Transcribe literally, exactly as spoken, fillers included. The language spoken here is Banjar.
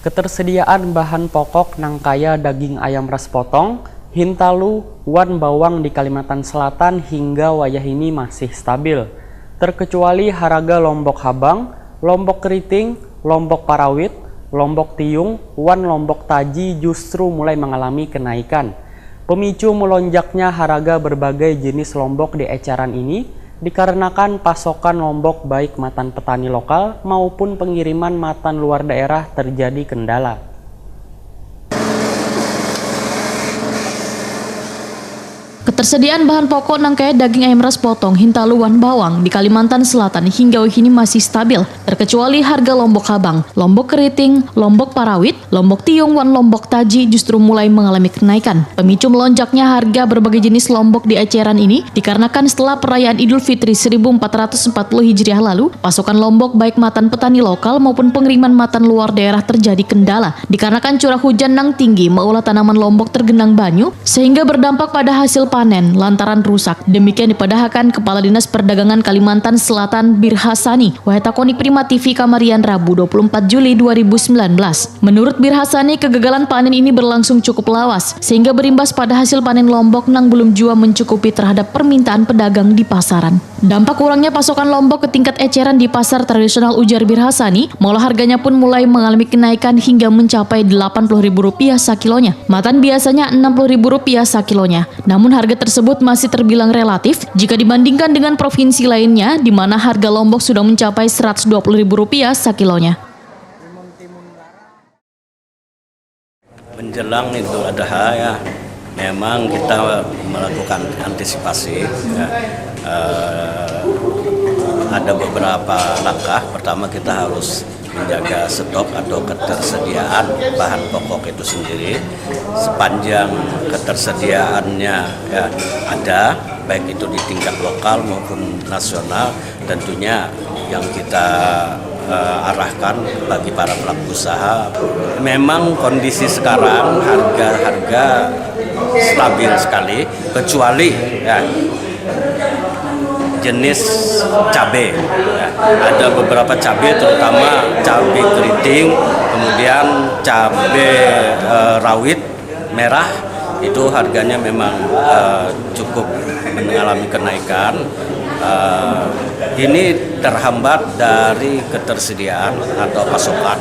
Ketersediaan bahan pokok nang kaya daging ayam ras potong, hintalu, wan bawang di Kalimantan Selatan hingga wayah ini masih stabil, terkecuali haraga lombok habang, lombok keriting, lombok parawit, lombok tiung, wan lombok taji justru mulai mengalami kenaikan. Pemicu melonjaknya haraga berbagai jenis lombok di eceran ini dikarenakan pasokan lombok baik matan petani lokal maupun pengiriman matan luar daerah terjadi kendala. Ketersediaan bahan pokok nang kaya daging ayam ras potong, hintalu wan bawang di Kalimantan Selatan hingga wayah ini masih stabil, terkecuali harga lombok habang, lombok keriting, lombok parawit, lombok tiung, wan lombok taji justru mulai mengalami kenaikan. Pemicu melonjaknya harga berbagai jenis lombok di eceran ini dikarenakan setelah perayaan Idul Fitri seribu empat ratus empat puluh Hijriah lalu, pasokan lombok baik matan petani lokal maupun pengiriman matan luar daerah terjadi kendala dikarenakan curah hujan nang tinggi maulah tanaman lombok tergenang banyu sehingga berdampak pada hasil panen lantaran rusak. Demikian dipadahakan Kepala Dinas Perdagangan Kalimantan Selatan Bir Hasani, wahai takoni Prima T V Kamarian, Rabu dua puluh empat Juli dua ribu sembilan belas. Menurut Bir Hasani, kegagalan panen ini berlangsung cukup lawas sehingga berimbas pada hasil panen lombok nang belum jua mencukupi terhadap permintaan pedagang di pasaran. Dampak kurangnya pasokan lombok ke tingkat eceran di pasar tradisional, ujar Bir Hasani, maulah harganya pun mulai mengalami kenaikan hingga mencapai delapan puluh ribu rupiah sakilonya. Matan biasanya enam puluh ribu rupiah sakilonya. Namun harga tersebut masih terbilang relatif jika dibandingkan dengan provinsi lainnya di mana harga lombok sudah mencapai seratus dua puluh ribu rupiah sakilonya. Menjelang Idul Adha ya, memang kita melakukan antisipasi ya. Eh, ada beberapa langkah. Pertama, kita harus menjaga stok atau ketersediaan bahan pokok itu sendiri. Sepanjang ketersediaannya ya ada, baik itu di tingkat lokal maupun nasional, tentunya yang kita eh, arahkan bagi para pelaku usaha. Memang kondisi sekarang harga-harga stabil sekali, kecuali ya jenis cabai. Ya, ada beberapa cabai, terutama cabai keriting, kemudian cabai eh, rawit merah, itu harganya memang eh, cukup mengalami kenaikan. Eh, ini terhambat dari ketersediaan atau pasokan.